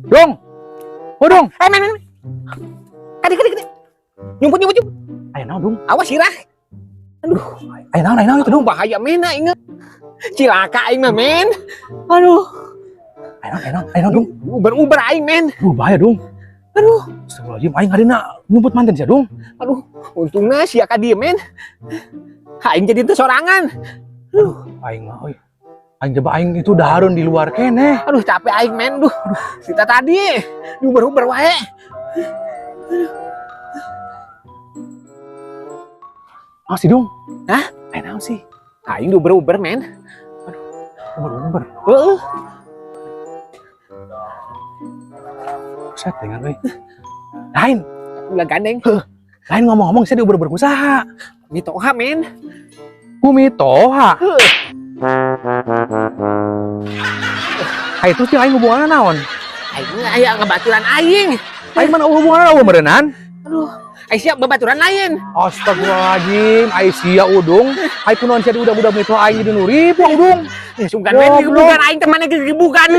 Dong. Oh, dong. Eh, men, men. Kadi, kadi, kadi. Nyumput, nyumput, nyumput. Aya naon, Dong? Awas sirah. Aduh, Aya naon itu, Dong? Bahaya men aing. Cilaka aing mah, men. Aduh, Aya naon, aya naon, Dong? Uber-uber aing, men. Duh, bahaya, Dong. Aduh, Astagfirullahaladzim, aing ngadina nyumput manten sia, Dong. Aduh, untungnya sia ka dieu, men. Aing jadi teu sorangan. Aing mah euy. Aing coba aing itu dahareun di luar keneh. Aduh, capek aing, men. Duh, cerita tadi diuber-uber wae. Ah, sih, Dong. Hah? Aya naon sih? Aing diuber-uber, men. Uber-uber. Heeh. Buset dengan euy. Lain, Ulah gandeng. lain ngomong-ngomong saya diuber-uber ku saha? Mitoha, men. Ku mitoha. Heeh. Hai terus jeung aing hubunganna naon? Aing aya ngebaturan aing. Aing mana hubunganna eueuh meureunnan? Aduh, aing siap babaturan lain. Astagfirullahaladzim, ai sia udung. Ai kunaon sia diudag-udag mitoha aing jadi nu ripuh udung. Ya, sungkan men, Goblok. bukan aing temannya gegebukan.